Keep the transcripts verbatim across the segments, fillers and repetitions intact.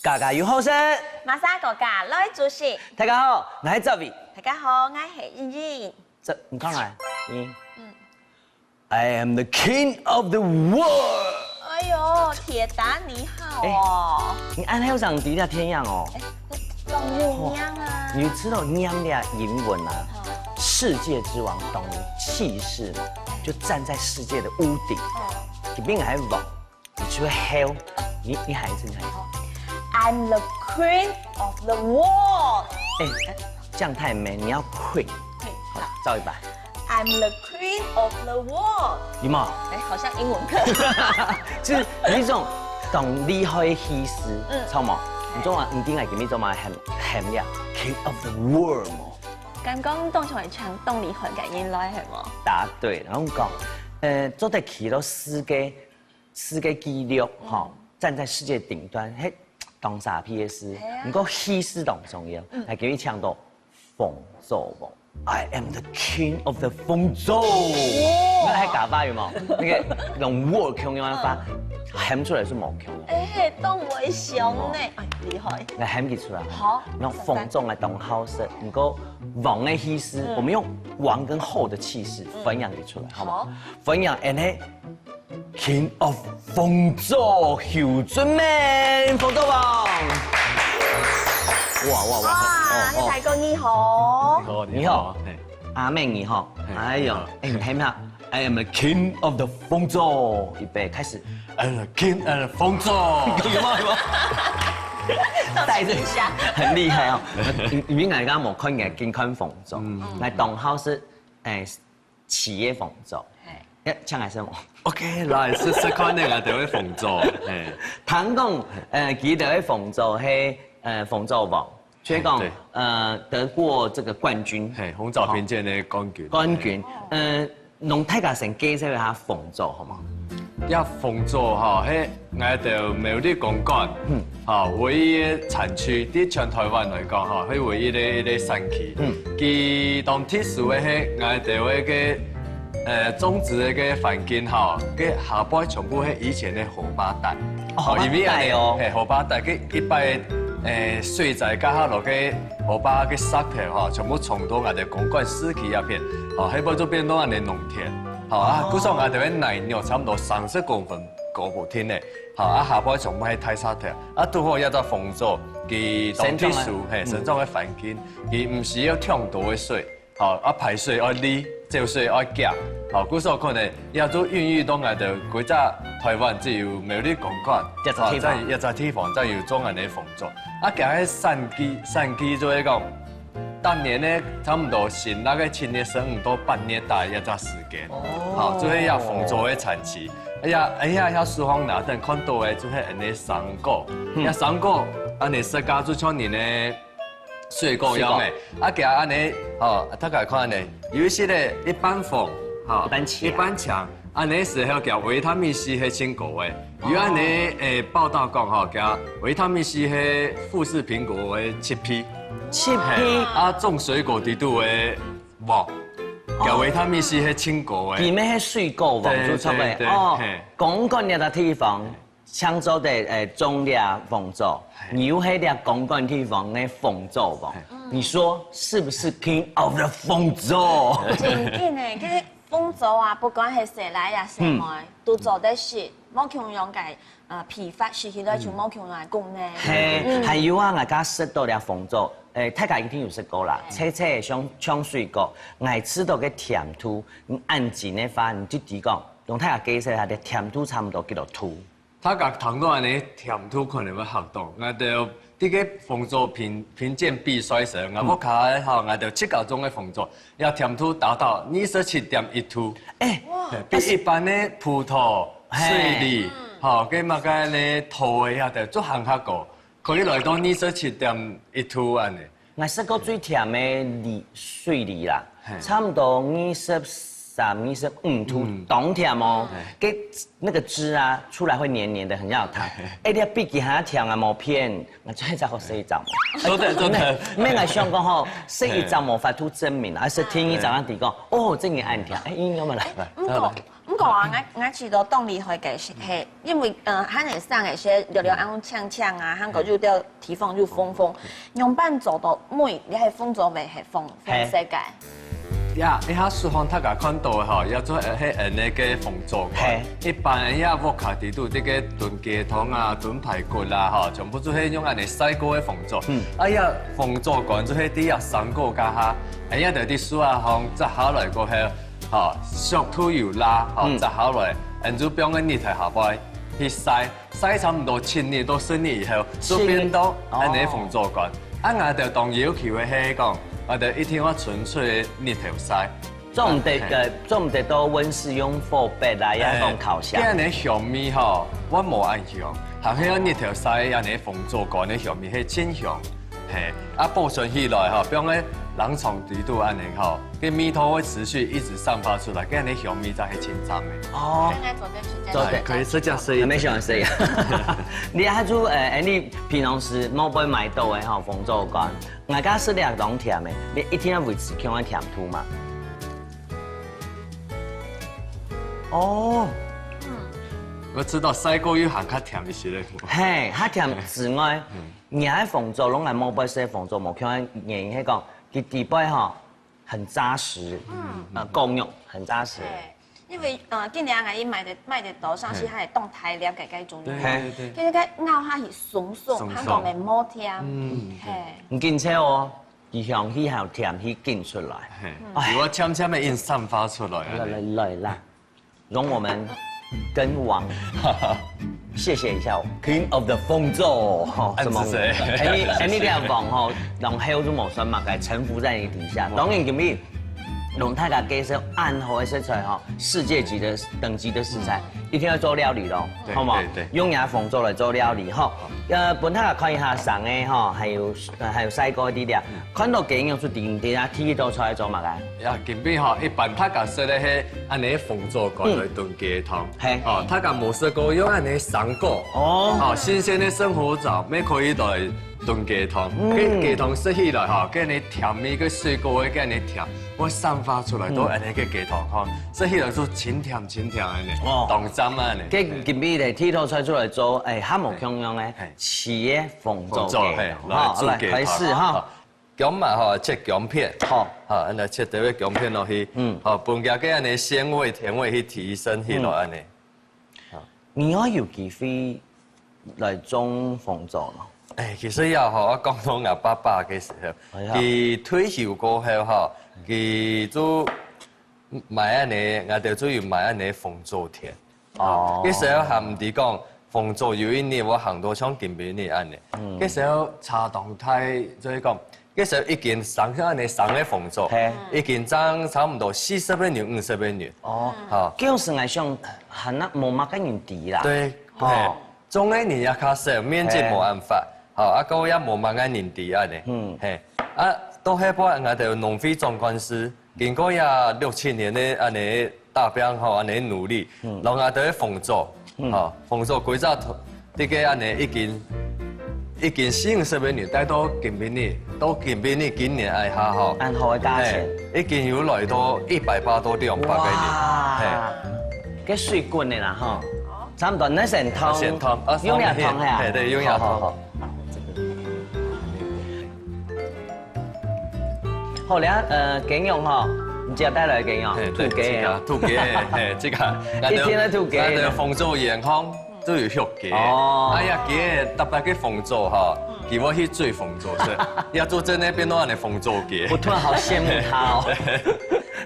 家家有好食，馬莎哥哥來煮食。大家好，𠊎係澤偉。大家好，𠊎係英英。這，你看看，你，嗯，I am the king of the world。哎喲，鐵達尼號哦。你恁後生知這電影哦？哎，這當有名啊。你知道念這英文啊？嗯。世界之王當有氣勢嘛，就站在世界的屋頂，哦，一邊還望，你就會吼，你，你喊一次，你喊一次。I'm the queen of the world。哎，這樣太美，你要 queen。好，照一擺。I'm the queen of the world。有沒有？哎，好像英文課。就是有一種當厲害的氣勢，嗯，知道嗎？你知道嗎？你頂下今日做麼喊，喊了 King of the World 嗎？剛剛當像係唱動力很感應來，係無？答對，然後講，呃，做得企到世界，世界紀錄，哈，站在世界頂端，嘿，當沙P S，嘿啊。不過氣勢當重要，嗯，來給你唱到 紅棗王，I am the king of the 紅棗。那還假發有沒有？那個用 word 共樣發，喊出來係無共樣。哎，當會想呢，哎，厲害。來喊佢出來。好，那紅棗𠊎當好食，不過王的意思，嗯，我們用王跟后的氣勢分享佢出來，好嗎？好。分享，and 嘿， King of 紅棗，侯俊明，紅棗王。哇哇哇！哇，哦，哦。你大哥你好。你好，你好，嘿。阿妹你好。嘿，哎喲，你好。哎，你喊啥？I am a king of the 紅棗。預備，開始。I'm a king of the 紅棗。有嗎？有嗎？帶著一下。很厲害哦。你，你們剛剛有看見金款紅棗，嗯。來，當好食，哎， 企業紅棗。嘿。哎，請來什麼？OK，來，試試看那個的紅棗。嘿。聽講，呃，佢的紅棗係，呃，紅棗王，所以講，嘿，對。呃，得過這個冠軍。嘿，紅棗評鑑的冠軍。冠軍。嘿。呃，同大家先介紹一下紅棗，好嗎？這紅棗吼，係 𠊎兜苗栗公館，嗯，吼，唯一个產區，在全台灣來講，吼，係唯一个一个產區。嗯。佢當特殊个係，𠊎兜个，呃，種植个環境，吼，个下背全部係以前个河壩帶。哦，河壩帶哦。因為恁樣，嘿，河壩帶，个一擺，呃，水災該下落个河壩个石頭，吼，全部沖到𠊎兜公館市區該片，吼，該擺就變到恁樣農田。吼，啊，故所𠊎兜个泥肉差不多三十公分 高不停个，吼，啊，下背全部係大石頭，啊，拄好這隻紅棗，佢當特殊，生長个，嘿，嗯，生長个環境，佢毋需要忒多个水，吼，啊，排水愛利，走水愛遽，吼，故所可能也就孕育到𠊎兜規隻台灣只有苗栗公館，這隻地方。吼，正有，這隻地方正有種恁樣个紅棗。啊，佢个產期，產期就係講， 逐年呢，差毋多新曆个七月十五到八月底一隻時間，哦。吼，就係這紅棗个產期。哎呀，哎呀，這樹項拿等看到个，就係恁樣生果。嗯。這生果，恁樣食个就像人个水果樣个。水果。啊，佢恁樣，吼，大家看呢，有一些呢，一半紅，吼，一半青。一半青， 恁樣時候，佢維他命C係盡高个。有恁樣，哦。誒，報導講吼，佢維他命C係富士蘋果个七倍。七倍？嘿，啊，種水果裡肚个無，哦。佢維他命C係盡高个。佢乜係水果王，對，就差不多。對，對，哦，嘿。公館這个地方，像做得，誒，種這紅棗，嘿。你又係這公館地方个紅棗王。嘿。你說是不是 King of the 紅棗？真緊誒，其實 紅棗啊，不管係細倈也細妹，嗯。都做得食，無共樣个，呃，批發食起來就無共樣个功能。嘿，嗯。還有啊，𠊎家食到這紅棗，誒，大家一定有食過啦，嘿。脆脆像，像水果，𠊎食到个甜度，你恁緊个話，你就知講，用大家介紹下，這甜度差不多幾多度。 大家聽到恁樣甜度可能會嚇到。𠊎兜這个紅棗評，評鑑比賽時，𠊎屋下个吼，𠊎兜自家種个紅棗，這甜度達到二十七點一度。誒，哇。嘿，比一般个葡萄、嘿。水梨，吼，該麼个呢，桃仔遐个，就還較高，可以來到二十七點一度恁樣。 𠊎食過最甜个梨，水梨啦，嘿。差不多二十三、二十五度，嗯。當甜哦。嘿。該那個汁啊，出來會黏黏的，很像有糖。嘿。誒，你比佢還甜啊，無騙，𠊎最早好食一隻。做得，做得。毋免，𠊎想講吼，食一隻無法度證明，而係聽一隻人講，哦，這个恁甜，誒，應該嘛來。毋過，毋過講啊，𠊎𠊎試著當厲害个係，係，因為呃，還會生个係略略恁樣青青啊，還過又到地方又紅紅，仰般做到每日係紅棗味係紅紅色个。呀，一下手項大家看到个吼，也做係恁呢个紅棗乾。一般人也屋下底肚這个燉雞湯啊、燉排骨啦，吼，全部就係用恁呢曬過个紅棗。嗯，啊呀，紅棗乾就係在這生果該下，哎呀，就在樹仔項摘下來過後，吼，熟透有罅，吼，摘下來，恁就放个日頭下背去曬，曬差毋多七日到十日以後，就變到恁呢紅棗乾。啊，𠊎兜當要求个係講，𠊎兜一定愛伸出日頭曬。 做毋得个，做毋得到溫室用火煏啊，也講烤箱。恁呢香味吼，還無恁香，還係愛日頭曬，恁呢紅棗乾个香味係盡香。係，啊保存起來吼，放在冷藏底肚恁呢吼，該味道會持續一直散發出來，該恁呢香味正係盡讚个。哦，現在做得食，做得可以食食食。還沒想食呀。你還做呃，你平常時莫會買到个吼，紅棗乾，𠊎家食了當甜个，你一定要維持共樣甜度嘛。 哦，嗯，𠊎知道曬過又還較甜一息仔。係，較甜之外，你還紅棗，攏還無會食紅棗，無共樣个原因係講，佢底背吼很扎實，嗯，呃，夠肉，很扎實。係，因為呃，今年𠊎也買得買得到，上次還當大粒个該種。對對對，其實該咬下去鬆鬆，還講會無甜。嗯，係，你緊切哦。 佢香氣還有甜氣緊出來。係，哎，佢會漸漸仔已經散發出來。來來來啦，容我們跟王謝謝一下，King of the 紅棗吼，什麼？恁仔細。恁仔恁仔个王吼，然後就無算麼个，臣服在你底下。當然今日同大家介紹恁好个食材吼，世界級的等級的食材，一定要做料理咯，好嗎？對對，用𠊎紅棗來做料理吼。呃，分大家看一下生个吼，還有呃還有曬過个料理。 看到雞肉就知，知啊，第一道菜做麼个？呀，今晡吼，一般大家食个係恁呢紅棗乾來燉雞湯。係。哦，大家無食過用恁呢生果。哦。哦，新鮮个生胡椒，乜可以來燉雞湯。嗯。該雞湯食起來吼，該恁呢甜味，該水果个該恁呢甜，會散發出來，到恁呢个雞湯吼，食起來就清甜清甜恁呢，哦，當讚恁呢。該今晡日第一道菜出來做，哎，還無共樣个，係。 豉个紅棗雞，紅棗，係，來，好，來，煮雞湯。開始哈。薑嫲吼，切薑片。好。好，恁呢切兜仔薑片落去。嗯。好，分佢个恁呢鮮味、甜味去提升起來恁呢。嗯。你愛有機會來種紅棗咯？哎，其實也吼，𠊎講到𠊎爸爸个時候，哎呀。佢退休過後吼，佢就買恁呢，𠊎兜就有買恁呢紅棗田。 哦。該時候還毋知講，紅棗有一日會行到像今晡日恁呢。嗯。該時候差當大，就係講，該時候已經生，像恁呢生个紅棗，係。已經長差毋多四十个人、五十个人。哦。好。該時𠊎想，還無麼个人知啦。對，哦。係。種个人也較少，面積無恁闊，好，啊，該也無麼个人知恁呢。嗯。係。啊，到後擺𠊎兜農會總幹事， 經過這六七年个恁呢打拚吼，恁呢努力，嗯。然後𠊎兜个紅棗，嗯。吼，紅棗歸隻頭，這个恁呢已經，已經四五十个人，帶到今晡日，到今晡日今年這下吼，恁好个價錢。係，已經有來到一百八到兩百个人。哇，係。該水滾个啦吼，差毋多，你先燙，先燙，啊，用這燙係啊？係，對，用這燙。好好好。 好了，呃，雞肉吼，你自家帶來个雞肉，係，土雞哦。對，自家，土雞，係，自家。一定愛土雞。𠊎兜紅棗園項都有畜雞。哦。哎呀，雞特別个紅棗吼，佢會去追紅棗食，也做真个變到恁呢紅棗雞。我突然好羨慕他哦。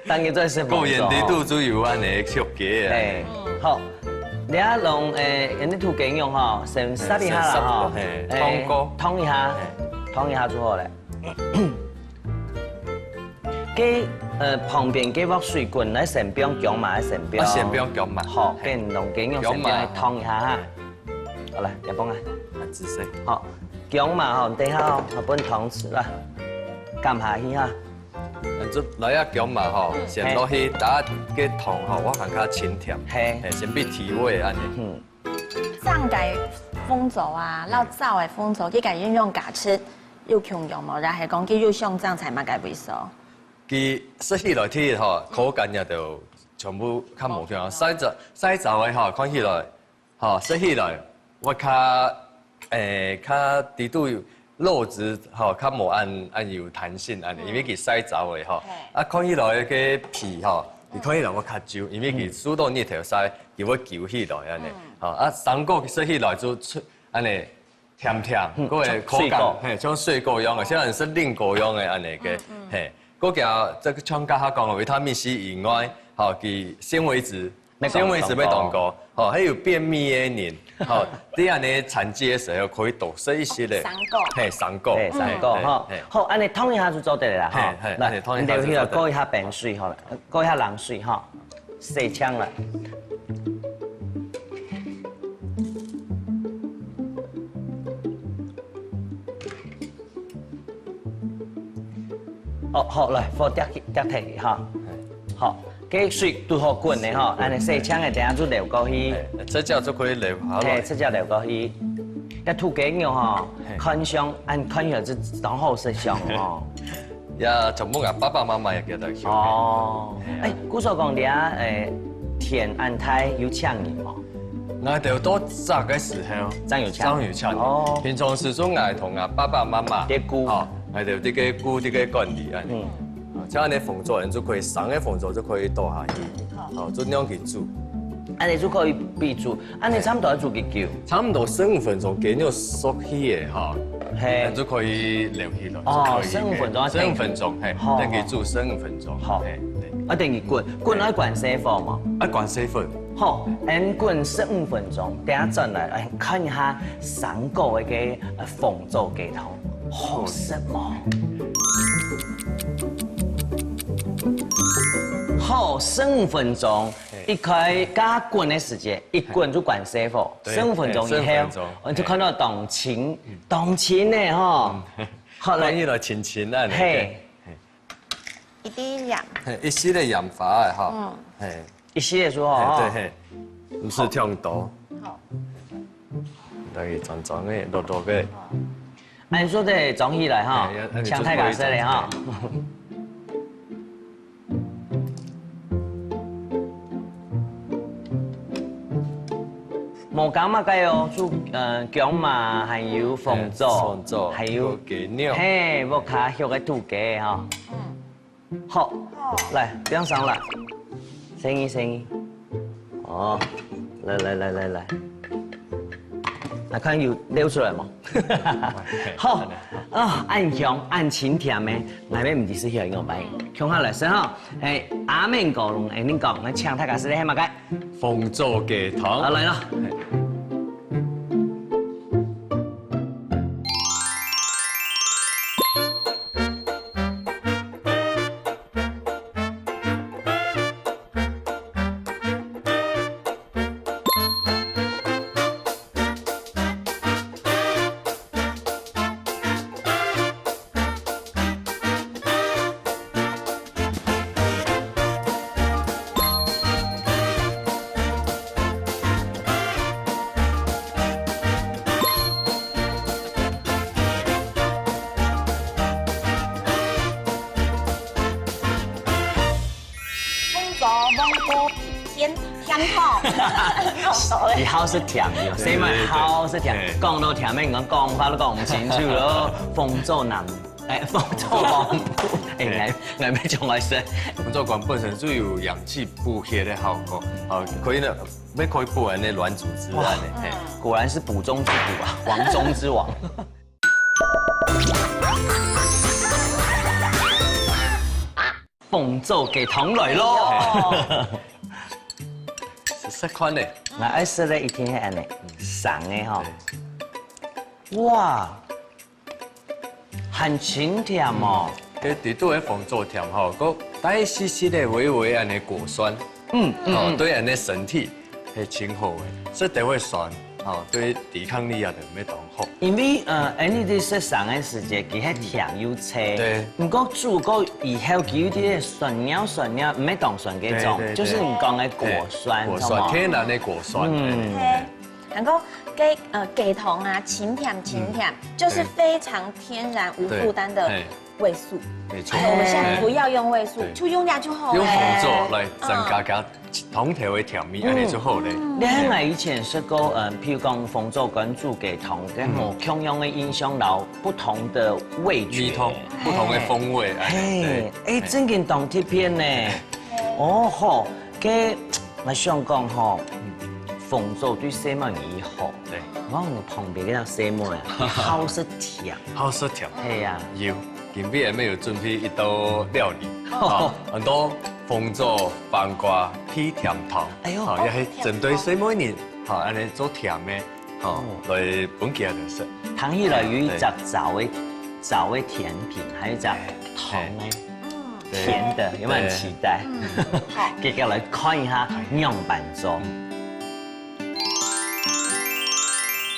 當然做得食紅棗。果園底肚就有恁呢畜雞啊。係，好，你啊，用，誒，恁呢土雞肉吼，先煠一下啦吼，係，誒，燙過。燙一下，係。燙一下就好了。 該，呃，旁邊該鑊水滾，來先放薑嫲，來先放。啊，先放薑嫲。好，係。變弄雞肉先放，薑嫲。燙一下哈。好了，也放啊。恁仔細。好，薑嫲吼，等一下哦，我分湯匙啦，撳下去哈。恁就來啊，薑嫲吼，嗯。先落去，係。打个湯吼，會還較清甜。係。係，先變提味恁呢。嗯。 生个紅棗啊，摎燥个紅棗，佢个營養價值有共樣無？抑係講佢有相差在麼个位所？佢食起來第一吼，口感也就全部較無共樣。曬燥，曬燥个吼，看起來，吼，食起來，會較，誒，較底肚肉質吼，較無恁，恁有彈性恁呢，因為佢曬燥个吼。嘿。啊，看起來个皮吼，佢看起來會較皺，因為佢受到日頭曬，佢會皺起來恁呢。吼，啊，生果食起來就出，恁呢，甜甜，嗯，个口感，像水果。嘿，像水果樣个，像人食蘋果樣个恁呢个，嘿。个佢啊，這个像剛剛講个維他命C以外，吼，佢纖維質，纖維質會當高，吼，還有便秘个人，吼，你恁呢產季个時候可以多食一些个，生果。嘿，生果，嘿，生果，嘿，吼。嘿。好，恁呢燙一下就做得了啦，吼。嘿，嘿，來，恁呢燙一下就做得。你就去過一下冰水，吼，過一下冷水，吼。 洗淨了。哦，好，來，火跌起，跌忒去哈。好，該水都好滾了哈，恁呢洗淨个，等下就撈過去。哎，這隻就可以撈下來。嘿，這隻撈過去。該土雞肉哈，嘿。看相，恁看起來就當好食相哦。 也全部𠊎爸爸媽媽也記得去。哦，嘿啊。哎，故所講你啊，誒，田恁大有請人無？𠊎兜到早个時候，正有請。正有請人。哦。平常時就𠊎同𠊎爸爸媽媽，在顧。哦，𠊎兜在該顧，在該管理恁呢。嗯。啊，像恁呢紅棗，人就可以，生个紅棗就可以倒下去，好。哦，就恁樣去煮。恁呢就可以備煮。 恁呢差毋多愛煮幾久？差毋多十五分鐘，雞肉熟起个哈，嘿。就可以撈起來，哦，就可以，十五分鐘，嘿，十五分鐘，嘿，好，等佢煮十五分鐘，好。嘿，對。啊，等佢滾，滾愛關細火嘛？愛關細火。好，恁滾十五分鐘，等下轉來，哎，看一下生果个該，呃，紅棗雞湯，好食無？好，十五分鐘。 嘿。一開加滾个時節，一滾就關細火，對，十五分鐘以後，嘿，十五分鐘，哦，就看到當清，嘿。當清呢，吼。嗯。好，來。看起來清清啊，嘿。嘿。一滴鹽。嘿，一息个鹽巴个，吼。嗯。嘿。一息个時候，嘿，吼。對，嘿。毋使忒多。好。等佢轉轉个，落落个。 恁樣做得裝起來哈，哎，哎，請大家食咧哈。無加麼个哦，就，呃，薑嫲，還有紅棗，哎，紅棗，還有，還有雞肉。嘿，屋下畜个土雞哈。嗯。 好，好。來，放上來。生意，生意。哦，來，來，來，來，來。來看有流出來無？好，啊，恁香，恁清甜个，𠊎也毋知係香个無。共下來食哈。哎，阿明哥，哎，恁講，𠊎請大家食个係麼个？紅棗雞湯。好，來了。 紅棗、黃瓜、甜，甜湯。講到咧。佢好食甜个，對，對，對。細妹好食甜，對。講到甜个，你看講話都講毋清楚咯。紅棗南，哎，紅棗黃瓜，哎，𠊎，𠊎也想愛食。紅棗乾本身就有養氣補血个效果，好，可以呢，也可以補人个軟組織啊，哇，嘿。果然是補中之補啊，黃中之王。 紅棗雞湯來咯。試試看呢。𠊎愛食个一定係恁呢，生个吼。對。哇，還清甜哦。嗯，該底肚个紅棗甜吼，還帶一息息个微微恁呢果酸。嗯，嗯，哦，嗯。對人个身體 係真好个，食得會酸，吼，對抵抗力啊，就會當好。因為，呃，恁呢在食生个時節，佢係甜又脆。對。毋過煮過以後，佢有點酸溜酸溜，毋係當酸該種，對，對，對。就是你講个果酸，嘿，果酸，著無？天然个果酸。嗯。嘿，嘿。還過雞呃雞湯啊，清甜清甜，就是非常天然無負擔的味素。沒錯，我們現在不要用味素，就用這樣就好了。用紅棗來增加佢湯頭个甜味，恁樣就好了。你看，𠊎以前食過，嗯，譬如講紅棗跟煮雞湯，跟無共樣个印象，然後不同的味覺，不同的風味，嘿，哎，真个當特別呢。哦吼，該𠊎想講吼，紅棗對細妹人好。對，我旁邊个細妹啊，好食甜。好食甜。係啊，有，今晡日也有準備一道料理，啊，很多紅棗、黃瓜配甜湯，哎喲啊，也係針對細妹人，啊，恁樣做甜个，啊，來分佢等食。聽起來有一隻棗个棗个甜品，還有一隻糖呢，甜的，有沒有很期待？接下來看一下樣板中。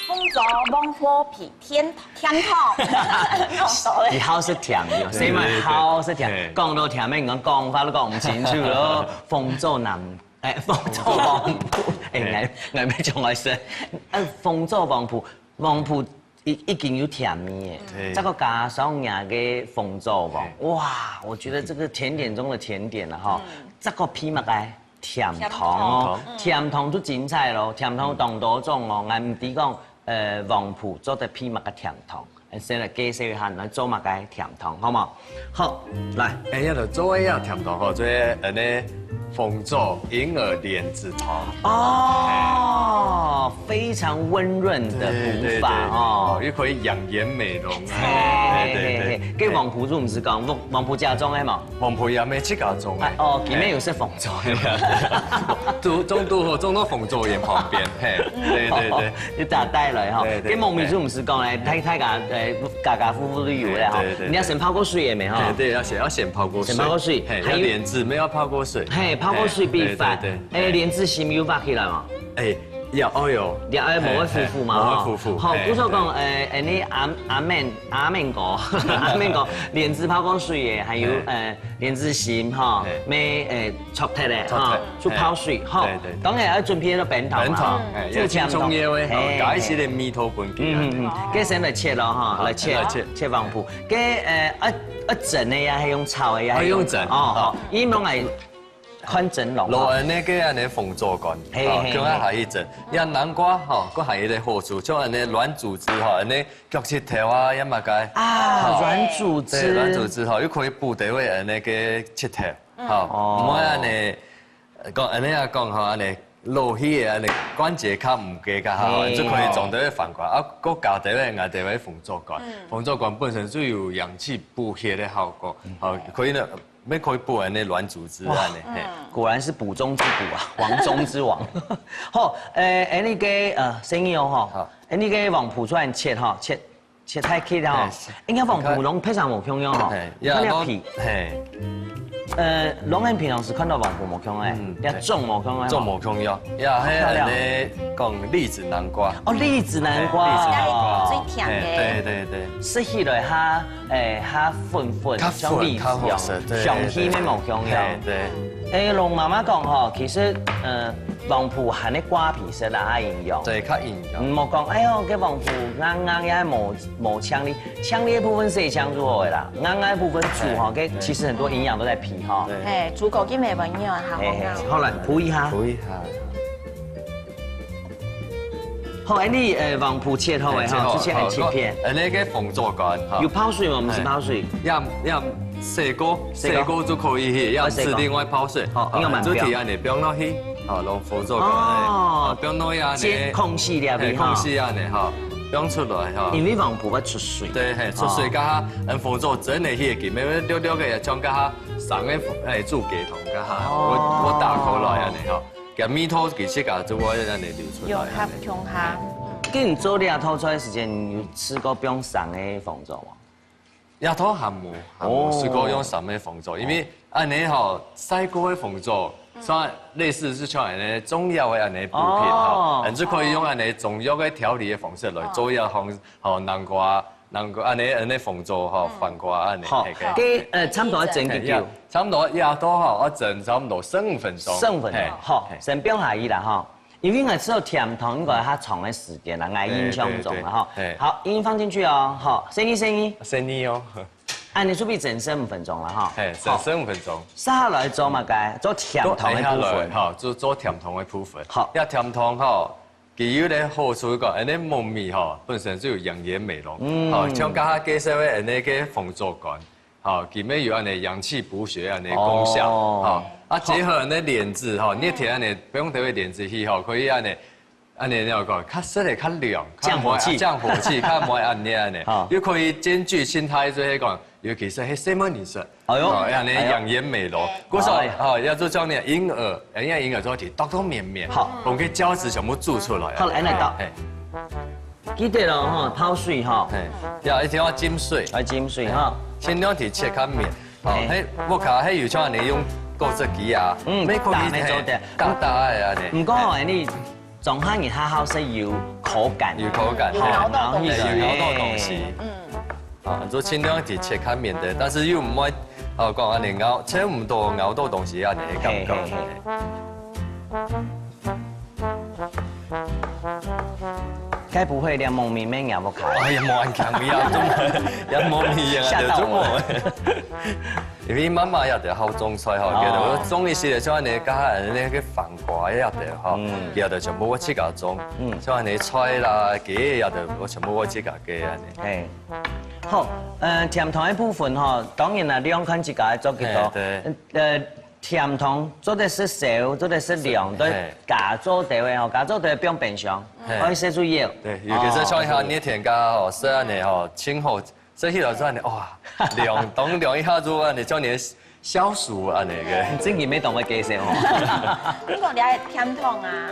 紅棗、黃瓜配甜甜湯，弄熟了。你好食甜个，所以嘛好食甜。講到甜个，你講講話都講毋清楚咯。紅棗南，哎，紅棗黃瓠，哎，𠊎𠊎乜從來食，哎，紅棗黃瓠，黃瓠已已經有甜味个，再過加上若个紅棗黃，哇，我覺得這個甜點中的甜點了哈，再過配麼个？甜湯哦，甜湯就精彩咯，甜湯當多種哦，𠊎毋知講，呃，黃瓠做得配麼个甜湯，先來介紹一下來做麼个甜湯，好無？好，來，哎，要做一下甜湯吼，做恁呢紅棗银耳蓮子湯。哦，非常溫潤的補法哦，又可以養顏美容啊。嘿嘿嘿，該黃瓠就毋使講，黃黃瓠家中个嘛。 黃瓠也乜自家種个。哦，佢乜有食紅棗个。種種都好，種到紅棗園旁邊，嘿，對對對。你打帶來哈，對對該黃瓠就毋使講咧，大大家呃家家戶戶都有咧哈。對對對你愛先泡過水个未哈？對，要先要先泡過水，先泡過水嘿，還有要蓮子乜要泡過水，嘿，泡過水必發。對對哎，蓮子心有發起來嘛？哎，要哦喲，你愛無會苦苦嘛？嘿嘿無會苦苦好，嘿比如說講，呃，哎，你阿阿妹阿妹哥，阿妹哥，蓮子泡過水个，還有呃蓮子心哈，乜呃。 撮忒个哈，就泡水哈。當然愛準備个冰糖啦，冰糖，哎，要重要个，加一些个味道分佢。嗯嗯，該先來切咯哈，來切切黃瓠，該呃啊啊蒸个呀，還用炒个呀，啊用蒸哦，好，因為來看蒸籠。落恁呢个恁呢紅棗乾，嘿嘿，叫佢下一蒸，這南瓜哈，佢還有一個好處，像恁呢軟組織哈，恁呢腳趾頭啊，也麼个啊，軟組織，軟組織哈，又可以補到位恁呢个膝頭。 好，毋會恁呢，講恁呢啊講吼，恁呢落去个恁呢關節較毋該个哈，就可以裝到飯罐。啊，過加到个𠊎兜个紅棗乾，紅棗乾本身就有養氣補血个效果，好，可以呢，乜可以補恁呢軟組織恁呢，嘿。果然是補中之補啊，黃中之王。好，呃，恁呢个呃，生意哦吼，恁呢个黃瓠出來切哈，切。 切太細吼，應該黃瓠攏非常無共樣吼，看這皮，嘿，呃，攏恁平常時看到黃瓠無共樣，也種無共樣，種無共樣，呀，還有恁呢講栗子南瓜，哦，栗子南瓜，栗子南瓜，最甜个，對對對，食起來哈，誒，哈粉粉，較像栗子一樣，粉較好食，對香氣乜無共樣，對。誒，龍媽媽講吼，其實，呃，黃瓠還係瓜皮色啦，較營養。對，較營養。毋好講，哎喲，該黃瓠硬硬也無無青綠，青綠个部分洗淨就好个啦，硬硬个部分煮吼，該其實很多營養都在皮吼。對嘿，煮過去沒朋友啊，好嘿嘿好，好來烌一下，烌一下。好，恁呢，呃，黃瓠切好个吼，就切成切片。恁呢个紅棗乾哈，有泡水無？毋係泡水。要要洗過，洗過洗過就可以去，要洗過係另外泡水。好，應該蠻就提恁呢放落去，好，用紅棗乾哦呢，放落去恁呢，接空隙了嘿，哈空隙恁呢哈，放出來哈。因為黃瓠會出水。對，嘿，出水該下，嗯，紅棗蒸个去，佢乜綠綠个，像該下生个，哎，煮雞湯該下，哦我我打開來恁呢哈，該味道其實該就會恁呢流出來。有較共下，跟你做這道菜个時間，你有試過放生个紅棗無？這道還無，還無試過用生个紅棗，因為恁呢吼，曬過个紅棗，算類似係像恁呢中藥个恁呢補品哦吼，恁就可以用恁呢中藥个調理个方式來做一下紅，吼，南瓜，南瓜恁呢恁呢紅棗吼，黃瓜恁呢，好嘿，嘿該呃，差不多愛蒸幾久？差不多這道吼，愛蒸差不多十五分鐘。十五分鐘嘿，好，先放下去啦哈。因為𠊎知道甜湯應該較長个時間啦，𠊎印象中啦吼。對，對，對。好，已經放進去哦，好，細膩細膩。細膩哦。啊，你是不是整十五分鐘了哈？嘿，整十五分鐘。接下來做麼个？做甜湯的部分。哈，就做甜湯的部分。好。要甜湯哈，佢有个好處講，恁呢木米哈，本身就有養顏美容。嗯。好，像剛剛介紹的恁呢个紅棗乾，好，佢乜有恁呢養氣補血恁呢功效。哦。好，啊，結合恁呢蓮子哈，你天恁呢，不用特別蓮子去哈，可以恁呢 恁呢了講，較適合較涼，降火氣降火氣，較毋會恁呢恁呢。好又可以兼具清熱，就係講，尤其是係細妹人食，哎喲哦，恁呢哎喲養顏美容。故所哎哦，要做這樣呢，嬰兒，因為嬰兒做起多多綿綿，好我們可以膠質全部做出來。好，來，來倒。嘿，記得了哈，泡水哈，嘿，要一定要浸水，來浸水哈。盡量去切較綿。哦，嘿嘿，我看還有像你用果汁機啊，嗯沒可以打沒做得打打的啊你。毋過哦，你中下人較好食有口感，有口感，有咬到東西有咬到東西。嗯，啊，就盡量去切較綿的，但是又毋會，哦，講恁呢咬，切毋到咬到東西恁呢个感覺。嘿嘿嘿。該不會連木米乜咬毋開？哎呀，無恁強呀，都無，也無米呀，嚇到我就無。因為媽媽也得好種菜吼，哦覺得我種一些像恁呢，剛才那個黃瓜也得吼嗯，也得全部我自家種嗯，像恁呢菜啦，雞也得我全部我自家雞恁呢。嘿，好，呃，甜湯的部分吼，當然啦，量看自家做幾多嘿，對。呃，甜湯做得食燒，做得食涼，都嘿加做得个吼，加做得放冰箱，嘿可以食出藥。對，尤其是像一下熱天家吼，食恁呢吼，清火食起來之後呢，哇，涼，當涼一下就恁呢，叫你消暑恁呢个。哦，正經沒懂得介紹吼。你講你愛甜湯啊，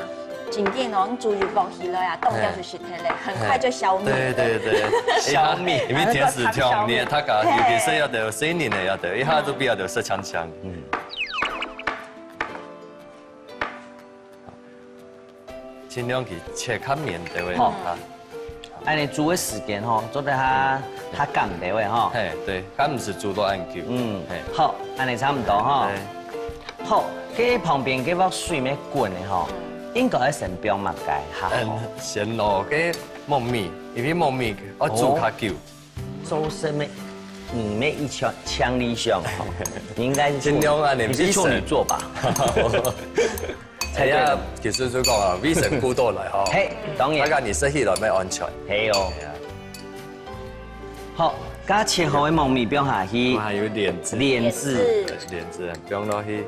真緊哦，你煮油鑊起來啊，凍掉就食忒咧，很快就消滅。對對對，消滅因為甜食甜，你也大家尤其是要得有生理的要得，一下就比較得食強強。嗯。盡量去切較綿的位好啊。恁呢煮个時間吼，做得較較減个位吼。嘿，對，佢毋使煮到恁久。嗯嘿，好，恁呢差毋多吼。對。好，該旁邊該鑊水乜滾个吼，應該愛先放麼个下吼？嗯，先落个木米，因為木米要煮較久。做生个，你乜一千千里想吼，你應該是處盡量恁呢你是處女座吧？哎呀，其實就講啊，衛生顧到來吼，嘿，當然，大家你食起來乜安全。嘿哦。哎呀好，加切好个木米放下去我，還有蓮子，蓮子，蓮子放落去。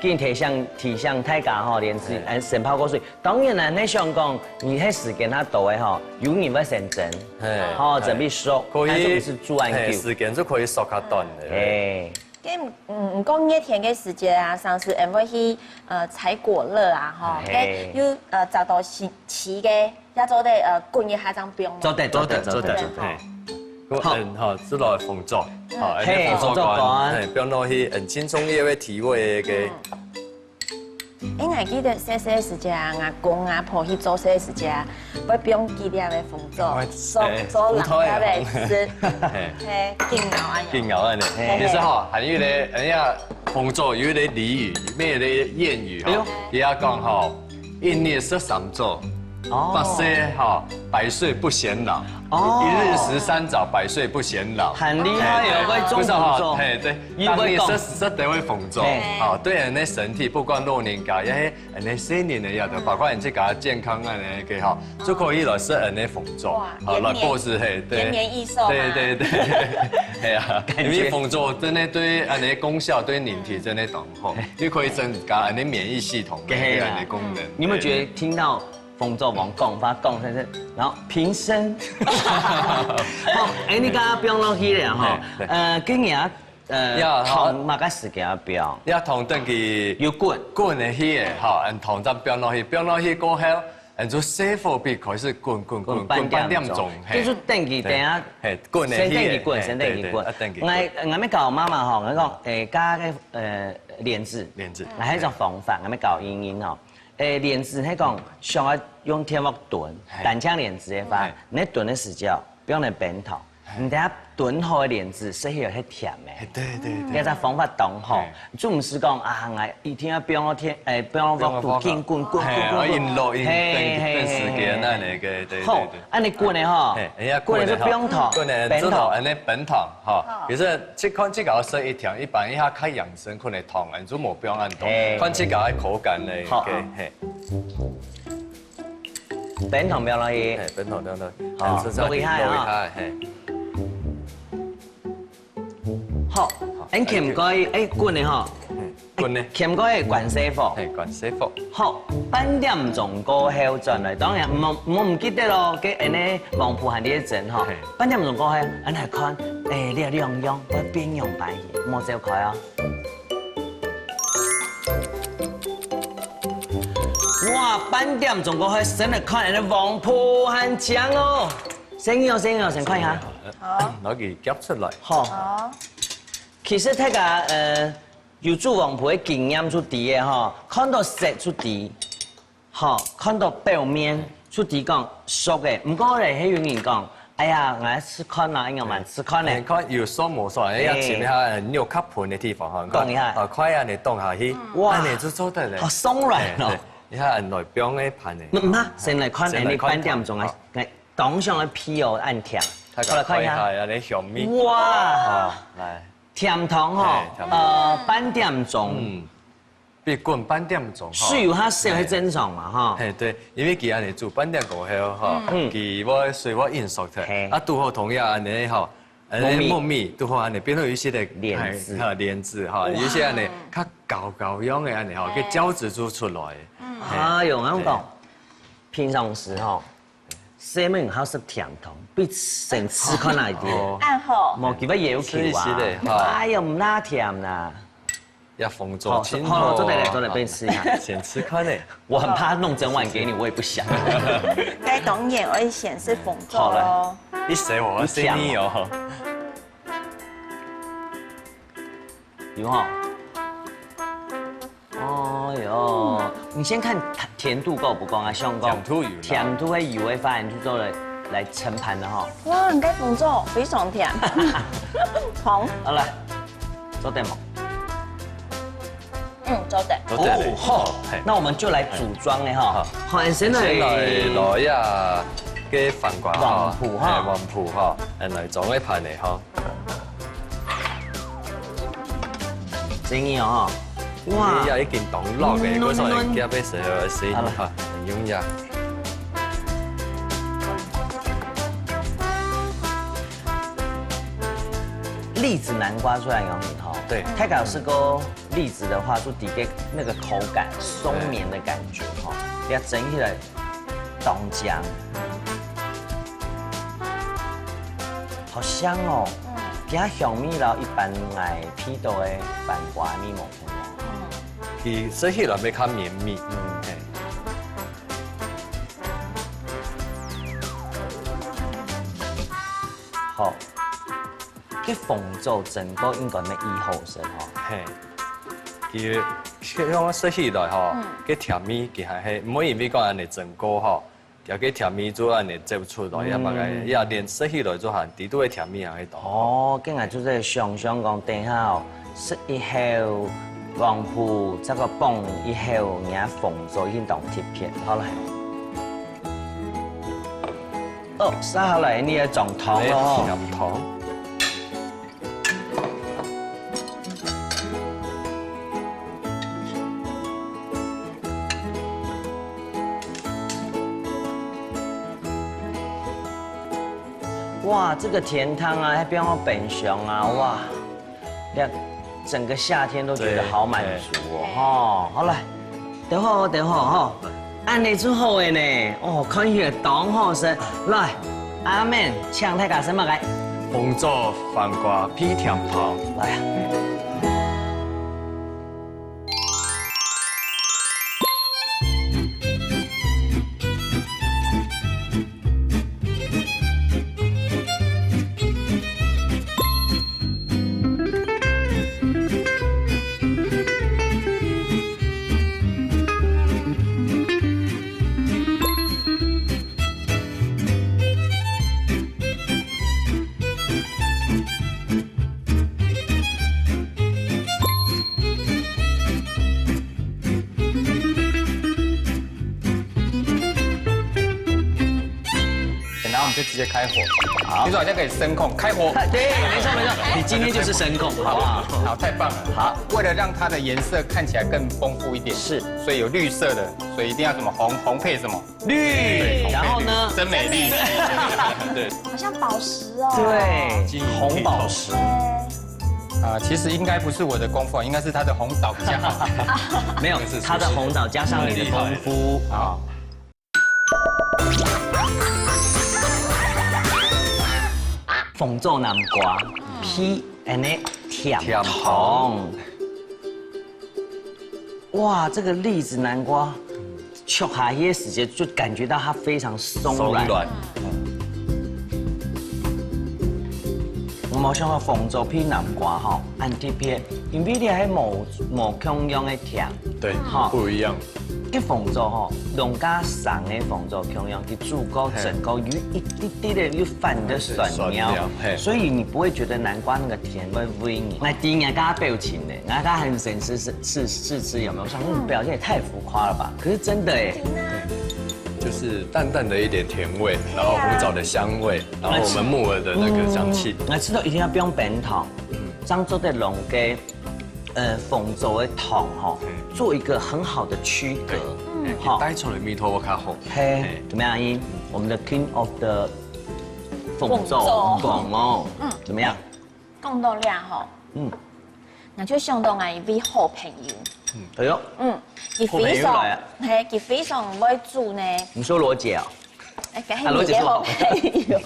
緊提醒提醒大家吼，蓮子嘿哎先泡過水。當然啦，你想講你係時間較多个吼，有人會先蒸，嘿吼，嘿準備熟，可以，但是毋係煮恁久。嘿時間就可以縮較短的。哎，該嗯，毋過熱天个時節啊，常時會去呃採果樂啊，吼，嘿該有呃找到新奇个，也做得呃滾一下正放。做得做得做得。嘿，我嗯吼，這落紅棗，吼，嘿紅棗紅棗乾乾，嘿，放落去，嗯，輕鬆也會提味个。哎，𠊎記得細細時節啊，阿公阿婆去做事時節啊，會放幾粒个紅棗，會做嘿做冷个來食，嘿，嘿，緊咬啊咬。緊咬啊呢。嘿其實吼，還有一個，人家紅棗有一個俚語，乜有一個諺語吼，哎喲佢也講吼，一日食三棗，哦八歲吼，百歲不顯老。哦一日食三棗，百歲不顯老。很厲害哦，會種不是吼，紅棗。嘿，對，又會講當你食食得會紅棗嘿，吼，對人的身體，不管老人家也係人的青年人也得，包括你自家健康恁呢个吼，就可以來食人的紅棗，哇好來延年保持嘿，對，延年益壽嘛對對對，係啊，感覺因為紅棗真的對人的功效，對人體真的當好，又可以增加人的免疫系統，對啊人的功能。你有沒有覺得聽到紅棗王講話講，但是然後平身，好，哎，你剛剛放落去了哈嘿，對呃，今年呃，呀好同麼个時間要放？你要糖等佢有滾，滾的去个吼，嗯，糖汁放落去，放落去過後，嗯，就細火必開始滾滾滾滾滾半點鐘半點鐘，，嘿就是等佢等下，嘿，滾的先等佢滾，去个，先等佢滾。嘿對對啊等佢滾𠊎𠊎乜教媽媽吼，𠊎講，誒，加个呃蓮子，蓮子𠊎還有一種方法，𠊎乜教英英吼，誒，蓮子係講想要用電鑊燉，嘿單淨蓮子个話嘿，你燉个時節，不用來冰糖，毋知啊，燉好个蓮子，食起來係甜个。對對對。這隻方法當好，就毋使講啊，𠊎一定愛放到天，誒，放到鑊肚緊滾滾滾滾滾。係，愛緊落緊，係，係，等等時間，恁樣个，對對對。好，恁樣滾个吼，係，哎呀，滾个就放糖，滾个，冰糖，恁樣冰糖，吼。其實這款這個愛食一甜，一般一下較養生，可能糖，恁就無放恁多，係。看這個个口感咧，好。OK，係。 冰糖放落去。係，冰糖放落去，好，落一下啊。落一下，係。好，恁芡蓋，誒，滾个吼。嗯，滾个。芡蓋關細火。係，關細火。好，半點鐘過後轉來，當然毋好毋好毋記得咯，該恁樣黃瓠還在該蒸吼。係。半點鐘過後，恁樣看，誒，這兩樣會變樣般去，莫走開哦。 哇，半點鐘過後，先來看恁樣黃瓠還靚哦。先哦，先哦，先看一下。好。拿佢夾出來。好。好。其實大家，呃，有煮黃瓠个經驗就知个吼，看到色就知。 吼，看到表面就知講熟个，毋過咧，係有人講，哎呀，𠊎試看啦，應該蠻試看咧。你看有熟無熟，哎呀，係。尋一下肉較賁个地方吼，你看，講一下。啊，快恁樣動下去，哇，恁樣就做得咧。好鬆軟哦。係，對，你看來放个盤呢。毋，毋怕，先來看，先來看，哎，你半點鐘啊，好。來，當香个皮哦，恁甜。大家好，來看一下。看一下，恁樣香味。哇，好，來。甜湯吼，係，甜湯。呃，半點鐘。嗯。 比滾半點鐘吼。水有較少，係正常嘛，吼。係，對，因為佢恁樣煮半點過後，吼，嗯。佢會水會緊縮忒，係。啊，拄好同樣恁樣吼，呃，木耳。木耳拄好恁樣變到有一息个蓮子。係，哈，蓮子，哈，哇。有一息恁樣較膏膏樣个恁樣吼，哇。該膠質就出來。嗯。係，哎喲，𠊎講，對。平常時吼，細妹好食甜湯，比先試看哪一點。哦。恁好。無，佢會要求啊。試一試咧，哈。哎喲，毋那甜啦。 也紅棗好，好，好，真好。做得了，做得，分你試一下。先試看呢。我很怕弄整碗給你，我也不想。該當然愛先試紅棗咯。好了，一試我要試你哦。有哈。哦喲，你先看它甜度夠不夠啊？像講甜度有啦。甜度个油个話，你就做了來盛盤了哈。哇，你該紅棗非常甜。紅。好了。 做得無？嗯，做得。做得了。哦，好，係。那我們就來組裝了哈。好。好，先來。先來落呀，該黃瓜哈，黃瓠哈。係，黃瓠哈，來裝个盤个哈。真个哦，哇。哎呀，已經當落个，嗯，我說，嗯，嗯。人家要食了，先好了。哈，用呀。 栗子南瓜雖然有很好，對。太搞是个栗子的話，就底个那個口感，鬆綿的感覺哈，對。要蒸起來當香。好香哦。嗯。佢个香味摎一般𠊎鼻到个黃瓜味無同樣。嗯。佢食起來會較綿密。嗯。係。 好，該紅棗蒸過應該乜異好食吼。係，佢，佢用食起來吼，嗯。該甜味佢還係，毋會因為講恁樣蒸過吼，佢該甜味就恁樣走出來，也麼个，嗯。也連食起來就還，底肚个甜味還係當好。哦，該𠊎就在想像講，等一下哦，食一口黃瓠，再過放一口，你个紅棗已經當特別，好來。 哦，續下來你愛裝湯咯吼。來，添湯。哇，這個甜湯啊，還放到冰箱啊，哇。 這整個夏天都覺得好滿足哦，對。吼，好來，等好，等好，吼，恁樣就好了呢，哦，看起來當好食，來，阿們，請大家食麼个？紅棗黃瓜配甜湯。來啊。直接开火。好，你说好像可以声控开火。对，没错没错，你今天就是声控，好不好？好，太棒了。好，为了让它的颜色看起来更丰富一点，是，所以有绿色的，所以一定要什么红，红配什么？绿，然后呢？真美丽。对，好像宝石哦。对，红宝石。啊，其实应该不是我的功夫，应该是他的红枣比较好。没有，他的红枣加上你的功夫啊。红枣南瓜，皮恁呢甜甜。哇，这个栗子南瓜，吃下去的时节就感觉到它非常松软。松软。我们想到红枣配南瓜哈，很特别，因为你还无无共样的甜。对，哈，不一样。个红枣哈，农家生的红枣共样，佢煮过、蒸过有一滴滴的有饭的酸味，所以你不会觉得南瓜那个甜味味你。那第一个大家表情呢，那大家很神是是是是有没有？想嗯，表情也太浮夸了吧？可是真的哎，就是淡淡的一点甜味，然后红枣的香味，然后我们木耳的那个香气。那吃到一定要不用冰糖，这样做得让个呃红枣的糖哈，做一个很好的区隔，哈，带出来味道我看好。嘿，怎么样？英，我们的 King of the 红枣糖哦，嗯，怎么样？讲到了吼，嗯，那就想到俺一位好朋友，哎呦，嗯，佢非常，嘿，佢非常会煮呢。你说罗姐啊？哎，搿係你个好朋友，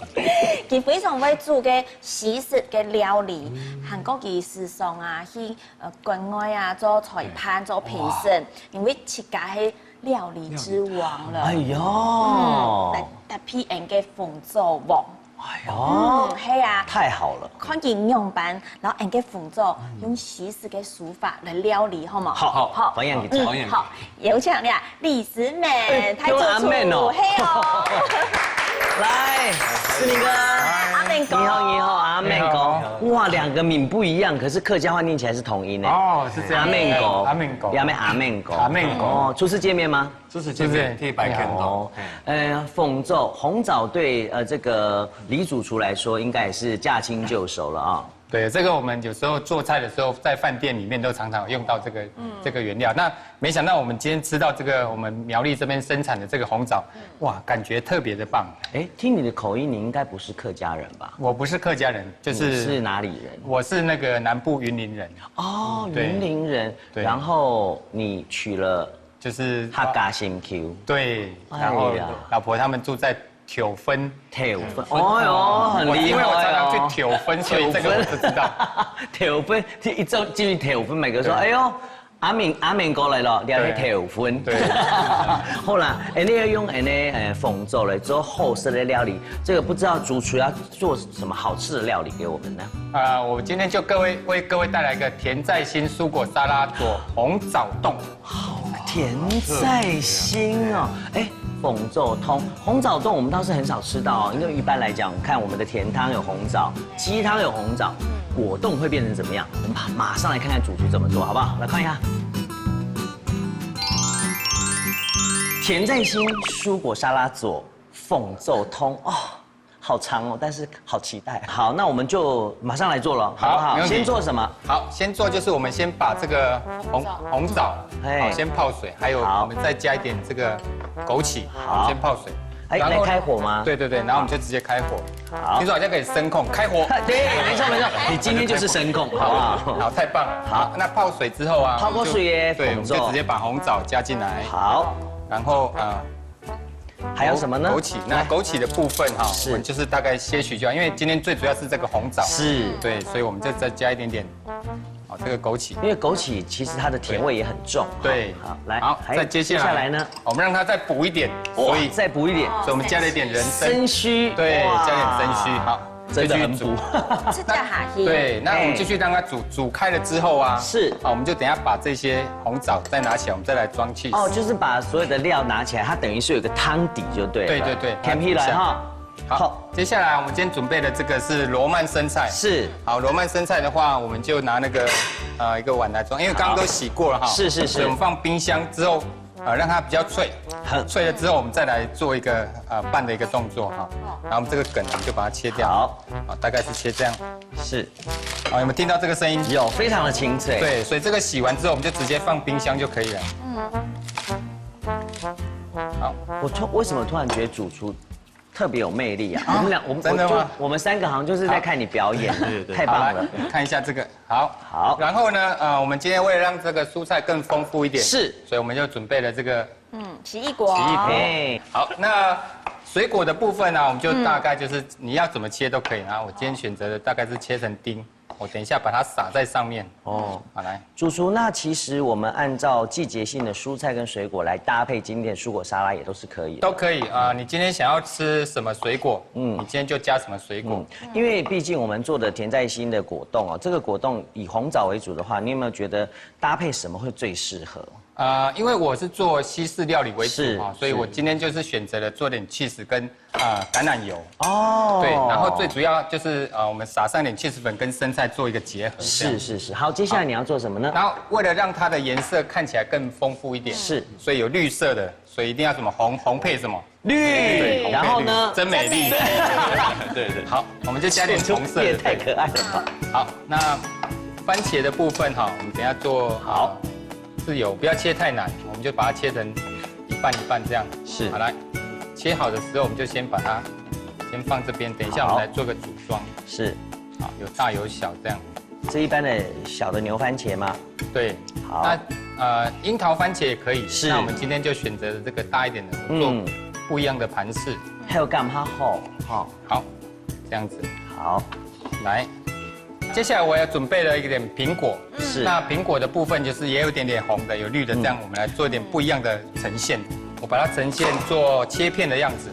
佢非常会煮个西式个料理，韩国佢时常啊去呃国外啊做裁判、做评审，因为自家係料理之王了。哎呦，搭搭配个红枣王。 哦，嗯，系啊，太好了，看佢仰般，然后俺个红枣用西式个手法来料理，好吗？好，好，欢迎你，欢迎。好，有请了，李思美，用阿妹哦，嘿哦，来，思明哥，阿妹哥，你好，你好，阿妹哥，哇，两个名不一样，可是客家话念起来是同音的。哦，是这样。阿妹哥，阿妹哥，阿妹阿妹哥，阿妹哥，哦，初次见面吗？ 就是这边第一百看到。呃，红枣，红枣对呃这个李主厨来说，应该也是驾轻就熟了啊。对，这个我们有时候做菜的时候，在饭店里面都常常有用到这个这个原料。那没想到我们今天吃到这个我们苗栗这边生产的这个红枣，哇，感觉特别的棒。哎，听你的口音，你应该不是客家人吧？我不是客家人，就是是哪里人？我是那个南部云林人。哦，云林人。然后你娶了。 就是客家心臼。对，然后老婆他们住在九份。九份，哦哟，很厉害。因为我常常去九份，所以这个我就知道。九份，一走进去九份，每个说，哎呦，阿明阿明哥来了，你要去九份。对。好啦，哎，你要用哎呢，哎，红枣来做好食的料理，这个不知道主厨要做什么好吃的料理给我们呢？啊，我今天就各位为各位带来一个甜在心蔬果沙拉佐红枣冻。 甜在心哦，哎，红枣冻，红枣冻我们倒是很少吃到哦，因为一般来讲，看我们的甜汤有红枣，鸡汤有红枣，果冻会变成怎么样？我们马马上来看看主厨怎么做，好不好？来看一下。甜在心蔬果沙拉佐红枣冻哦。 好长哦，但是好期待。好，那我们就马上来做了，好不好？没问题。先做什么？好，先做就是我们先把这个红红枣，好，先泡水，还有我们再加一点这个枸杞，好，先泡水。哎，来开火吗？对对对，然后我们就直接开火。好，听说好像可以声控开火。对，没错没错，你今天就是声控，好不好？好，太棒了。好，那泡水之后啊，泡过水耶，对，我们就直接把红枣加进来。好，然后啊。 还有什么呢？枸杞，那枸杞的部分哈，我们就是大概些许就好，因为今天最主要是这个红枣，是对，所以我们就再加一点点，哦，这个枸杞，因为枸杞其实它的甜味也很重。对，好来，好，再接下来呢，我们让它再补一点，所以再补一点，所以我们加了一点人参，参须，对，加点参须，好。 真的很补，吃得下去。对，那我们继续让它煮煮开了之后啊，是，好，我们就等下把这些红枣再拿起来，我们再来装起司。哦，就是把所有的料拿起来，它等于是有一个汤底就对了。对对对，填起来哈。好，接下来我们今天准备的这个是罗曼生菜，是，好，罗曼生菜的话，我们就拿那个呃一个碗来装，因为刚刚都洗过了哈，是是是，所以我们放冰箱之后。 啊，让它比较脆。脆了之后，我们再来做一个呃拌的一个动作哈。然后我们这个梗我们就把它切掉。好，好，大概是切这样。是，好，有没有听到这个声音？有，非常的清脆。对，所以这个洗完之后，我们就直接放冰箱就可以了。嗯，好，我突为什么突然觉得主厨特别有魅力啊？我们俩，我们真的吗？我们三个好像就是在看你表演，太棒了。看一下这个，好，好。然后呢，呃，我们今天为了让这个蔬菜更丰富一点，是，所以我们就准备了这个，嗯，奇异果，奇异果。哎，好，那水果的部分呢，我们就大概就是你要怎么切都可以啊。我今天选择的大概是切成丁，我等一下把它撒在上面。哦，好来。 主厨，那其实我们按照季节性的蔬菜跟水果来搭配今天的蔬果沙拉也都是可以的。都可以啊，你今天想要吃什么水果，嗯，你今天就加什么水果。嗯，因为毕竟我们做的甜在心的果冻哦，这个果冻以红枣为主的话，你有没有觉得搭配什么会最适合？啊，因为我是做西式料理为主啊，所以我今天就是选择了做点 cheese 跟啊橄榄油。哦，对，然后最主要就是呃，我们撒上点 cheese 粉跟生菜做一个结合。是是是，好，接下来你要做什么呢？然后为了让它的颜色看起来更丰富一点，是，所以有绿色的，所以一定要什么红红配什么绿，然后呢？真美丽。对对，好，我们就加点红色的。也太可爱了吧！好，那番茄的部分哈，我们等下做好，是有不要切太难，我们就把它切成一半一半这样。是，好来，切好的时候我们就先把它先放这边，等一下我们来做个组装。是，好，有大有小这样。这一般的小的牛番茄吗？对，好，那呃，樱桃番茄也可以。是，那我们今天就选择这个大一点的，做不一样的盘式。还有干嘛？好，好，好，这样子。好，来，接下来我也准备了一点苹果。是，那苹果的部分就是也有一点点红的，有绿的，这样我们来做一点不一样的呈现。我把它呈现做切片的样子。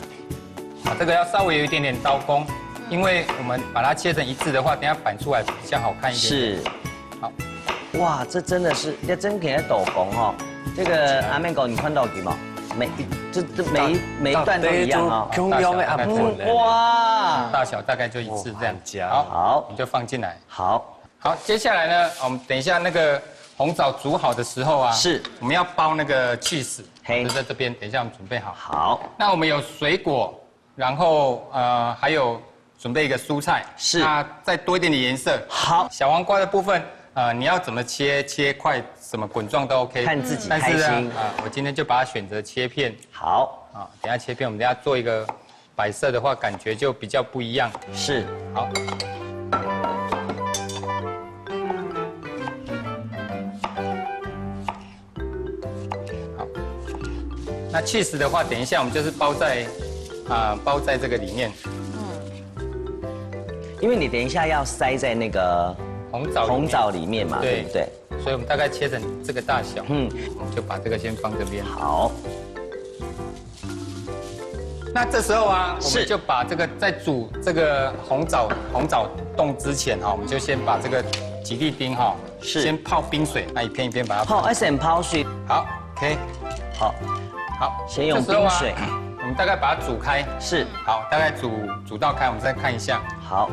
啊，这个要稍微有一点点刀工，因为我们把它切成一字的话，等下摆出来比较好看一点。是，好，哇，这真的是，这真给人抖红哦。这个阿妹狗，你看到底吗？每一这这每一每一段都一样哦。共样的阿婆呢。哇，大小大概就一字这样。好，好，我们就放进来。好，好，接下来呢，我们等一下那个红枣煮好的时候啊，是，我们要包那个 cheese，嘿，就在这边，等一下我们准备好。好，那我们有水果， 然后呃还有准备一个蔬菜，是，那再多一点点颜色。好，小黄瓜的部分，呃你要怎么切，切块什么滚状都 OK，看自己开心。但是呢，啊我今天就把它选择切片。好，啊等下切片，我们等下做一个摆设的话，感觉就比较不一样。是，好。 好，那 cheese 的话，等一下我们就是包在啊、包在这个里面。嗯，因为你等一下要塞在那个红枣里面。红枣里面嘛，对，对不对？所以我们大概切成这个大小，嗯，我们就把这个先放这边。好，那这时候啊，我们就把这个在煮这个红枣红枣冻之前哈，我们就先把这个吉利丁哈，是，先泡冰水，那一片一片把它泡，哎，先泡水。好，OK，好，好，先用冰水。这时候啊，我们大概把它煮开，是，好，大概煮煮到开，我们再看一下。好，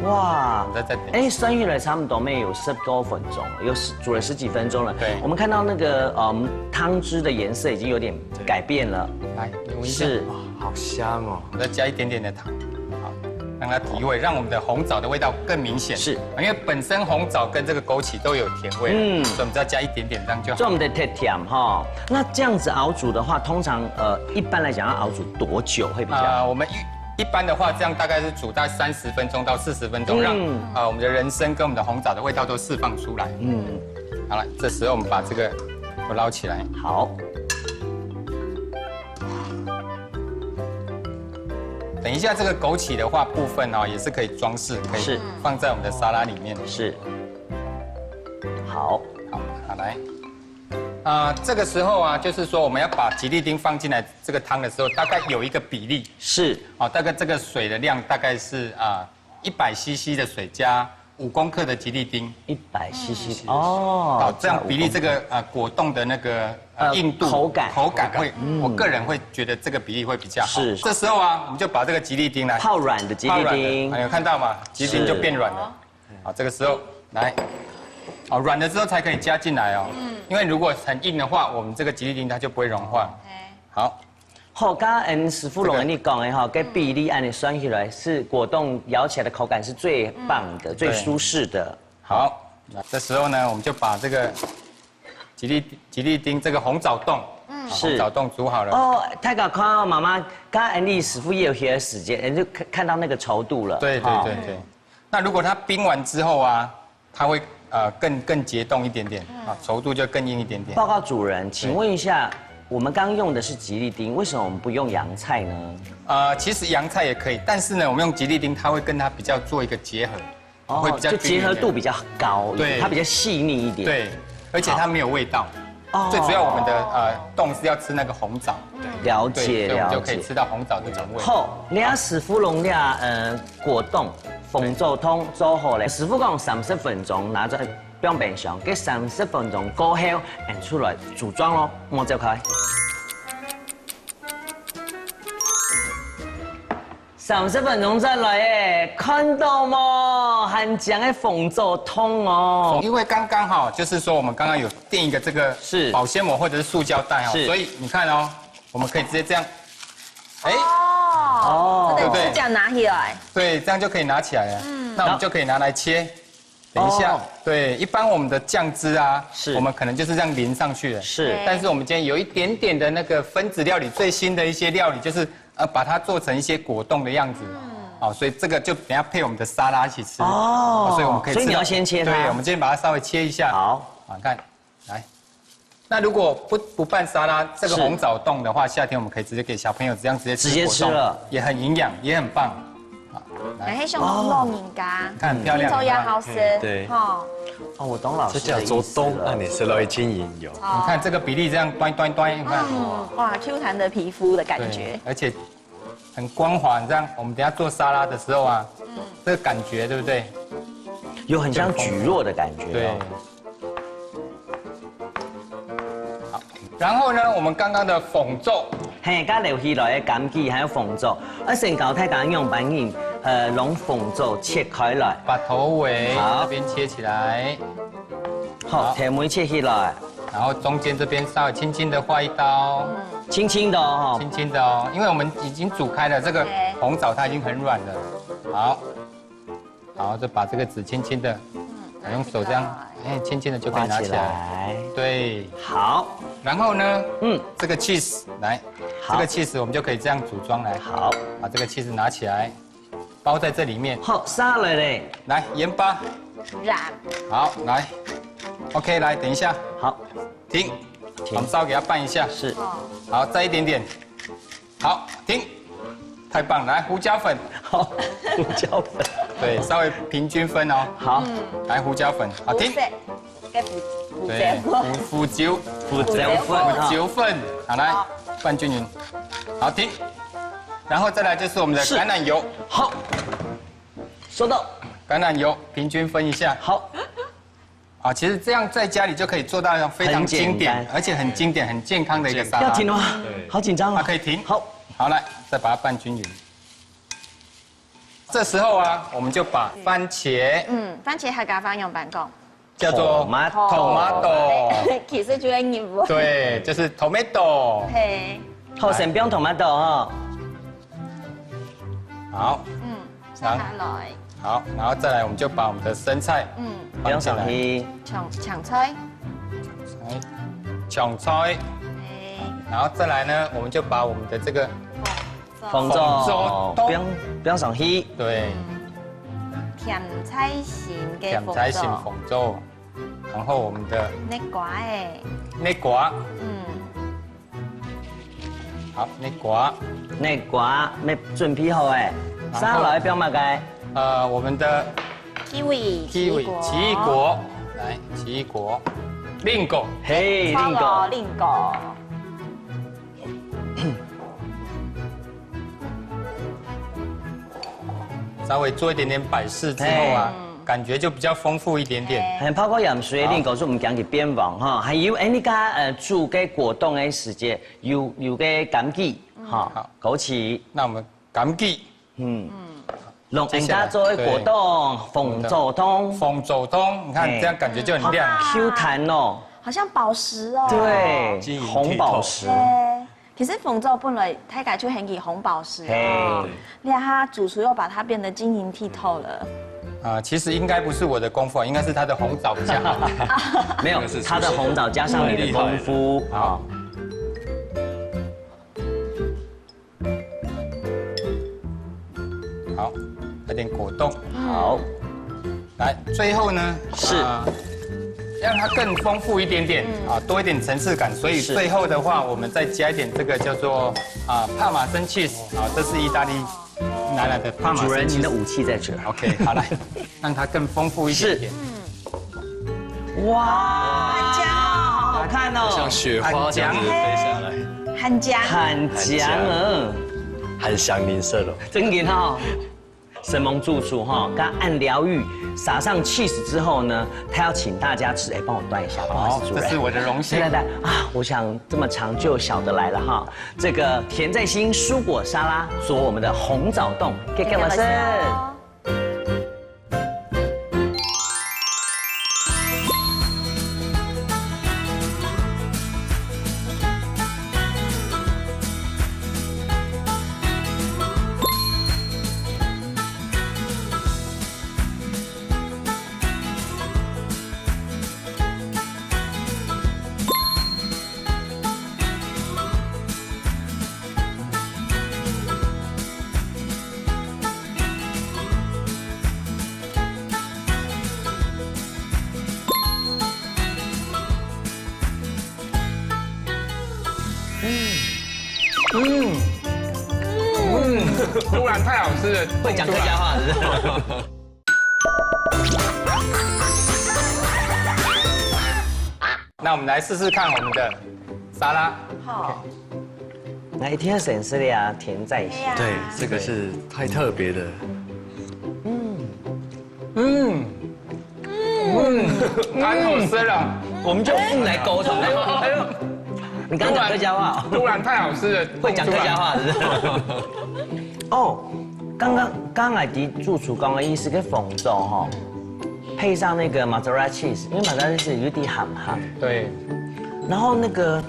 哇，我们再再等一下。哎，算起来差不多没有十多分钟，有十煮了十几分钟了。对，我们看到那个嗯汤汁的颜色已经有点改变了。来，你闻一下，是，哇，好香哦。我再加一点点的糖，好，让它提味，让我们的红枣的味道更明显。是，因为本身红枣跟这个枸杞都有甜味，嗯，所以我们只要加一点点，这样就好。所以我们的甜甜哈，那这样子熬煮的话，通常呃一般来讲要熬煮多久会比较？啊、我们一一般的话，这样大概是煮大概三十分钟到四十分钟，让啊、我们的人参跟我们的红枣的味道都释放出来。嗯，好了，这时候我们把这个都捞起来。好，等一下这个枸杞的话部分哦，也是可以装饰，可以是放在我们的沙拉里面。是，好，好，好来。啊、这个时候啊，就是说我们要把吉利丁放进来这个汤的时候，大概有一个比例，是，哦，大概这个水的量大概是啊一百 C C 的水加五公克的吉利丁。一百 C C 哦，好，这样比例这个呃果冻的那个呃硬度口感，口感会，我个人会觉得这个比例会比较好。是，这时候啊，我们就把这个吉利丁来泡软的吉利丁，哎，有看到吗？吉利丁就变软了。好，这个时候来，好，软了之后才可以加进来哦。嗯，因为如果很硬的话，我们这个吉利丁它就不会融化。好，好，剛剛恩師傅攏跟你講的哈，這个比例恁樣算起來，是果凍咬起來的口感是最棒的、最舒適的。好，那這時候呢，我們就把這個吉利吉利丁這個紅棗凍，嗯，是紅棗凍煮好了。哦，大家看哦，媽媽，剛剛恩利師傅也有學的時間，人就看看到那個稠度了。對对哈对对。那如果它冰完之後啊，它會呃更更结冻一点点啊，稠度就更硬一点点。报告主人，请问一下，我们刚用的是吉利丁，为什么我们不用洋菜呢？呃，其实洋菜也可以，但是呢，我们用吉利丁，它会跟它比较做一个结合，哦，会比较均匀一点。就结合度比较高一点，对。它比较细腻一点。对，而且它没有味道。哦。最主要我们的呃冻是要吃那个红枣，了解，对，所以我们就可以吃到红枣的原味。了解。好，你看師傅用了呃果冻、红枣冻做好了，師傅讲三十分钟拿在冰箱，这三十分钟过后，拿出来组装咯，莫走开。 三十分钟再来哎，看到无？還靚个紅棗凍哦。因為剛剛哈，就是說我們剛剛有墊一個這個是保鮮膜或者是塑膠袋哈，是。所以你看哦，我們可以直接這樣，哎，哦，哦。這个指甲拿起來。對，這樣就可以拿起來了。嗯。那我們就可以拿來切。 等一下，哦。对，一般我們的醬汁啊，是。我們可能就是這樣淋上去的，是。但是我們今天有一點點的那個分子料理，最新的一些料理，就是呃把它做成一些果冻的樣子，嗯。哦，所以這個就等一下配我們的沙拉一起吃，哦，所以我們可以吃到，所以你要先切它。对，我們今天把它稍微切一下，好，啊，你看，来，那如果不不拌沙拉，這個紅棗冻的話，夏天我們可以直接給小朋友這樣直接吃，直接吃了，也很營養，也很棒。好，來，哎，像老人家，你看很漂亮，聽说也好食，对，吼。哦，我懂老師的意思了。這叫做凍，那你吃了會盡營養。你看這個比例這樣端端端，你看，嗯，哇，Q弹的皮膚的感覺，而且很光滑，你知道，我們等下做沙拉的時候啊，這個感覺對不對？有很像蒟蒻的感覺哦。对。 好，然後呢，我們剛剛的紅棗，嘿，剛留起來的柑橘還有紅棗，啊，先教大家用板印，呃，用紅棗切開來，把頭尾這邊切起來，好，頭尾切起來，然後中間這邊稍微輕輕的劃一刀，輕輕的哦，輕輕的哦，因為我們已經煮開了，這個紅棗它已經很軟了，好。 好，就把這個籽輕輕的，嗯，用手這樣，哎，輕輕的就可以拿起來。對，好，然後呢，嗯，這個cheese來，這個cheese我們就可以這樣組裝來，好，把這個cheese拿起來，包在這裡面。好，沙來嘞，來鹽巴，好，來，OK，來，等一下，好，停，我們稍微給它拌一下，是，好，再一點點。 好，停，太棒了！來，胡椒粉，好，胡椒粉，對，稍微平均分哦。好，來胡椒粉，好，停，該胡胡椒粉，胡椒粉，好，來拌均勻，好，停，然後再來就是我們的橄欖油，好，收到，橄欖油平均分一下，好。 啊，其實這樣在家裡就可以做到非常經典，而且很經典、很健康的一個沙拉。要緊嗎？好緊張哦。它可以停。好，好，來，再把它拌均勻。這時候啊，我們就把番茄，嗯，番茄客家話仰般講？叫做tomato，其實就係肉。對，就是tomato。嘿，好，先放tomato哈。好，嗯，下來。 好，然後再來我們就把我們的生菜，嗯，放進來，香菜，香菜，然後再來呢，我們就把我們的這個紅棗，紅棗，不用不用上去，對，甜菜心个紅棗，甜菜心紅棗，然後我們的，南瓜欸，南瓜，嗯。 好，南瓜，南瓜準備好欸，沙拉愛放麼个？呃，我們的kiwi，kiwi，奇異果，來，奇異果，蘋果，嘿，蘋果，蘋果，稍微做一點點擺飾之後啊，感覺就比較豐富一點點。還有泡過鹽水，蘋果係毋驚佢變黃哈，還有欸，你講呃煮个果凍个時節， 有有个柑橘，哈，好，枸杞，那我們柑橘，嗯，用人家做个果凍，紅棗凍，紅棗凍，你看這樣感覺就很亮，好Q彈哦，好像寶石哦，對，紅寶石，對，其實紅棗本來大家就喊佢紅寶石哦，嘿。這下主廚又把它變得晶瑩剔透了。啊，其實應該不是我的功夫啊，應該是他的紅棗比較好。沒有，他的紅棗加上你的功夫。好。好，有點果冻。好。來，最後呢，是。呃，讓它更豐富一點點，啊，多一點層次感，所以是。最後的話，我們再加一點這個叫做，啊，帕瑪森cheese，啊，這是義大利拿來的帕瑪森cheese。主人，您的武器在這兒。OK，好，來，讓它更豐富一點點。是。哇，很香哦。好看哦。像雪花這樣子飛下來。很香。很香啊。很香，零色咯。真的哈。沈蒙主廚哈，剛按療癒撒上 cheese 之後呢，他要請大家吃，哎，幫我端一下，不好意思，好，主人。這是我的榮幸。來來來啊，我想這麼長就小的來了哈，這個甜在心蔬果沙拉佐我們的紅棗凍，給給老師。給老師哦。 嗯，嗯，嗯，突然太好吃了，會講客家話是不是？那我們來試試看我們的沙拉。好。那一定要選這個啊，甜在心。對啊。對，這個是太特別的。嗯，嗯，嗯，太好吃了。我們就用來溝通。哎呦，哎呦，你剛講客家話哦。突然，突然太好吃了，會講客家話是不是？哦，剛剛，剛剛𠊎知主廚講个意思，該紅棗吼，配上那個mozzarella cheese，因為mozzarella cheese有點鹹鹹。對。然後那個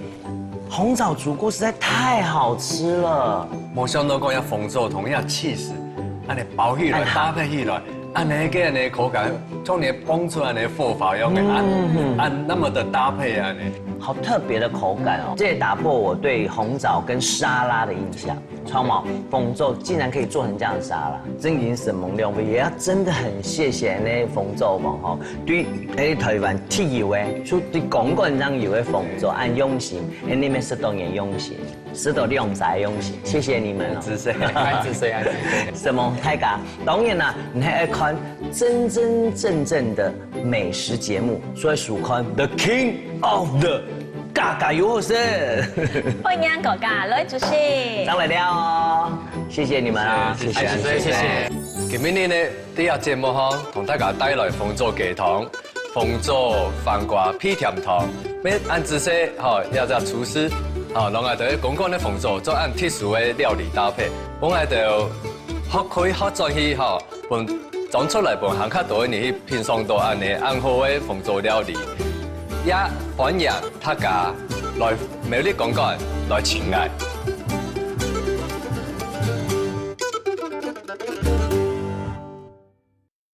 紅棗煮過實在太好吃了。無想到講這紅棗同這cheese，恁呢包起來，恁好。搭配起來，恁呢个恁呢口感，像你放出來个火花一樣个，恁，嗯。恁那麼的搭配恁呢。好特別的口感哦，這也打破我對紅棗跟沙拉的印象。 超毛，紅棗竟然可以做成這樣的沙拉，真經承蒙兩位，也要真的很謝謝那紅棗王吼，對，哎，台灣特有的，就對公館上有的紅棗，恁用心，哎，你們食到恁用心，食到兩儕用心，謝謝你們哦。恁仔細，恁仔細，恁仔細。承蒙大家，當然啦，你還要看真真正正的美食節目，所以收看The King of the 家家有好食。歡迎大家來支持。上來了哦，謝謝你們啊，謝謝，謝謝，謝謝。今晡日呢，第一節目吼，同大家帶來紅棗雞湯、紅棗番瓜配甜湯，乜恁仔細吼，這隻廚師吼，摎𠊎兜个公館个紅棗做恁特殊个料理搭配，分𠊎兜學開學轉去吼， 分，轉出來分還較多个人去品嚐到恁呢恁好个紅棗料理。也歡迎大家來苗栗公館來尋𠊎。